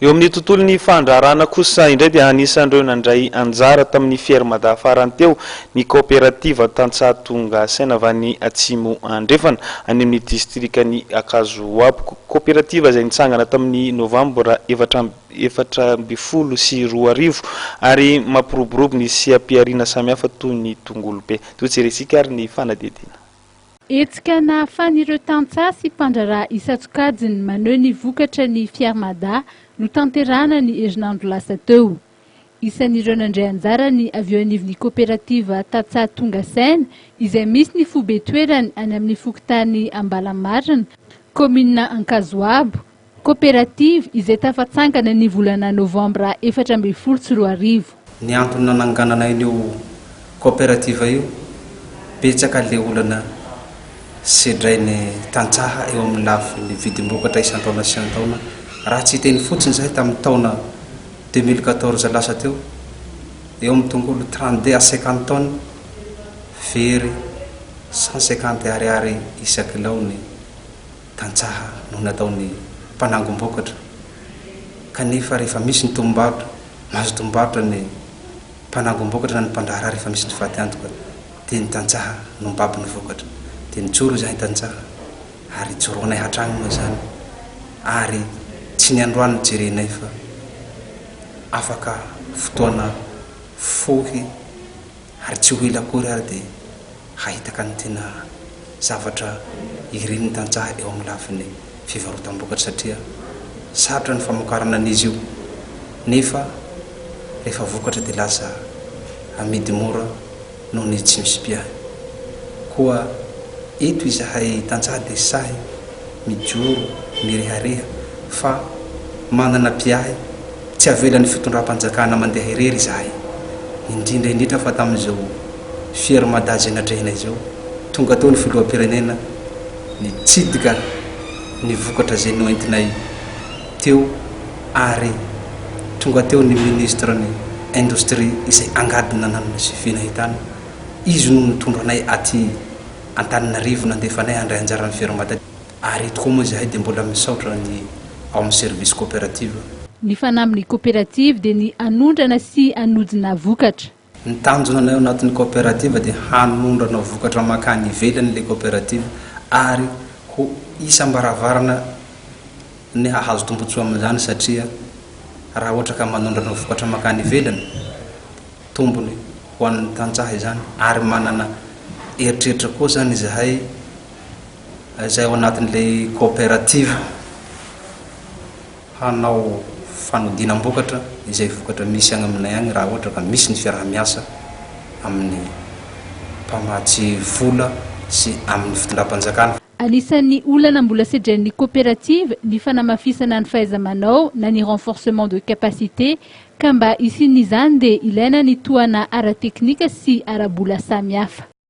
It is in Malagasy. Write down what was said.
Eo amin'ny tontolon'ny fandraharahana kosa indray dia anisan'ireo nandray anjara tamin'ny Fier Mada farany teo ny kaoperativa Tantsaha Tonga Saina avy any Atsimo Andrefana, any amin'ny distrikan'i Ankazoabo. Kaoperativa izay nitsangana tamin'ny novambra 2014 ary mampiroborobo ny seha-pihariana samihafa toy ny tongolo be. Toa jerentsika ary ny fanadihadiana. Hetsika nahafahan'ireo tantsaha sy mpandraharaha isan-tsokajiny maneho ny vokatra ny Fier Mada notanterahana ny herinandro lasa teo. Isan'ireo nandray anjara ny avy eo anivon'ny koperativa Tantsaha Tonga Saina izay misy ny foibe toerany any amin'ny fokontany Ambalamarina, kaominina Ankazoabo, Koperativa izay tafatsangana ny volana novambra 2014. Ny antony nananganana an'io koperativa io, betsaka le olana sedrain'ny tantsaha eo amin'ny lafiny vidim-bokatra isan-taona sy isan-taona. Raha tsy hiteny fotsiny izahay tamin'ny taona 2014 lasa teo, eo amin'ny tongolo 32 à 50 tonnes very 150 ariary isa-kilao ny tantsaha no nataon'ny mpanangom-bokatra kanefa rehefa misy ny tombom-barotra, mahazo tombom-barotra ny mpanangom-bokatra na ny mpandraharaha rehefa misy ny fatiantoka dia ny tantsaha no mibaby ny vokatra. Dia nijoro izahay tantsaha ary ijoroanay hatrany moa izany ary tsy ny androany no jerenay fa afaka fotoana fohy ary tsy ho ela akory ary dia hahitaka ny tena zavatra irin'ny tantsaha eo amin'ny lafiny fivarotam-bokatra satria sarotra ny famokarana an'izy io nefa rehefa vokatra dia lasa amidy mora noho ny tsy misy mpiahy. Koa eto izahay tantsaha dia sahy mijoro mirehareha fa manana mpiahy tsy avelan'ny fitondram-panjakana mandeha irery izahay, indrindra indrindra fa tamin'izao Fier Mada izay natrehina izao, tonga teo ny filoham-pirenena nitsidika ny vokatra izay noentinay teo ary tonga teo ny ministre ny indostria izay angady nananana sy vy nahitana, izy no nitondra anay aty Antananarivo nandefa anay handray anjara amin'ny Fier Mada. Ary eto koa moa izahay dia mbola misaotra ny ao amin'ny service coopérative. Ny fanambin'ny koperativa dia ny hanondrana sy hanodina vokatra. Ny tanjona anay ao anatin'ny coopérative dia hanondrana vokatra mankany ivelany ilay coopérative ary ho isam-baravarana ny hahazo tombontsoa amin'izany satria raha ohatra ka manondrana vokatra mankany ivelany, tombony ho an'ny tantsaha izany ary manana eritreritra koa izany izahay izay ao anatin'ilay coopérative hanao fanodinam-bokatra izay vokatra misy any aminay any raha ohatra ka misy ny fiaraha-miasa amin'ny mpamatsy vola sy amin'ny fitondram-panjakana. Anisan'ny olana mbola sedrain'ny koperativa ny fanamafisana ny fahaiza-manao na ny renforcement de capacité ka mba hisian'izany dia ilaina ny tohana ara-teknika sy ara-bola samihafa.